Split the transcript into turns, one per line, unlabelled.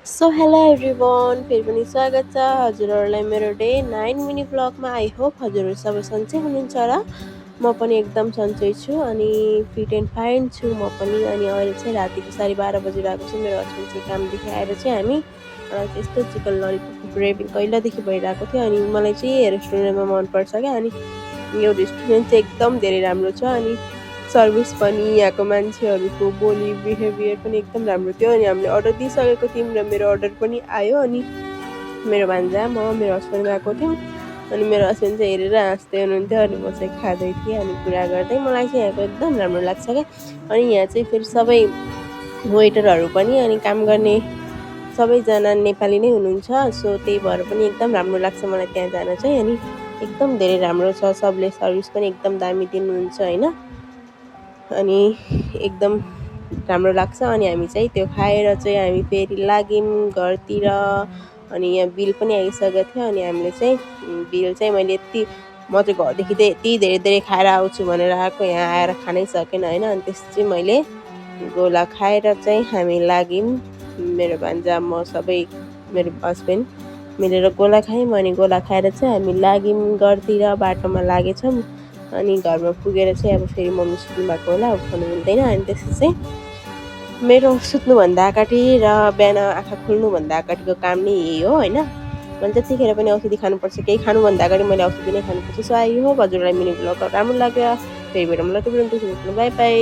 So hello everyone, फेरि पनि स्वागत छ हजुरहरूलाई मेरो डे 9 मिनी ब्लगमा। आई होप हजुरहरू सबै सन्चै हुनुहुन्छ र म पनि एकदम सन्चै छु अनि फिट एन्ड फाइन छु म पनि। अनि अहिले चाहिँ रातिको 12:30 बजिरहेको छ। मेरो हस्बेन्ड चाहिँ कामदेखि आएर चाहिँ हामी त्यस्तो चिकन ललिपप क्रेभिङ कहिलेदेखि भइरहेको थियो। अनि मलाई चाहिँ रेस्टुरेन्टमा मनपर्छ क्या। अनि यो रेस्टुरेन्ट चाहिँ एकदम धेरै राम्रो छ। अनि सर्भिस पनि यहाँको मान्छेहरूको बोली बिहेभियर पनि एकदम राम्रो थियो। अनि हामीले अर्डर दिइसकेको थियौँ र मेरो अर्डर पनि आयो। अनि मेरो भान्जा मेरो हस्बेन्ड गएको थियौँ। अनि मेरो हस्बेन्ड चाहिँ हेरेर हाँस्दै हुनुहुन्थ्यो अनि म चाहिँ खाँदै थिएँ अनि कुरा गर्दै। मलाई चाहिँ यहाँको एकदम राम्रो लाग्छ क्या। अनि यहाँ चाहिँ फेरि सबै वेटरहरू पनि अनि काम गर्ने सबैजना नेपाली नै हुनुहुन्छ। सो त्यही भएर पनि एकदम राम्रो लाग्छ मलाई त्यहाँ जान चाहिँ। अनि एकदम धेरै राम्रो छ, सबले सर्भिस पनि एकदम दामी दिनुहुन्छ होइन। अनि एकदम राम्रो लाग्छ। अनि हामी चाहिँ त्यो खाएर चाहिँ हामी फेरि लाग्यौँ घरतिर। अनि यहाँ बिल पनि आइसकेको थियो। अनि हामीले चाहिँ बिल चाहिँ मैले म चाहिँ घरदेखि चाहिँ यति धेरै धेरै खाएर आउँछु भनेर आएको, यहाँ आएर खानै सकेन होइन। अनि त्यसपछि मैले गोला खाएर चाहिँ हामी लाग्यौँ, मेरो भान्जा म सबै मेरो हस्बेन्ड मिलेर गोला खायौँ। अनि गोला खाएर चाहिँ हामी लाग्यौँ घरतिर, बाटोमा लागेछौँ। अनि घरमा पुगेर चाहिँ अब फेरि मम्मी सुत्नु भएको होला, उठाउनु मिल्दैन। अनि त्यसपछि चाहिँ मेरो सुत्नुभन्दा अगाडि र बिहान आँखा खुल्नुभन्दा अगाडिको काम नै यही हो होइन। मैले त्यतिखेर पनि औषधि खानुपर्छ, केही खानुभन्दा अगाडि मैले औषधि नै खानुपर्छ। सो आई होप हजुरलाई मिनी ब्लग राम्रो लाग्यो। फेरि भेटौँ ल, बाई बाई।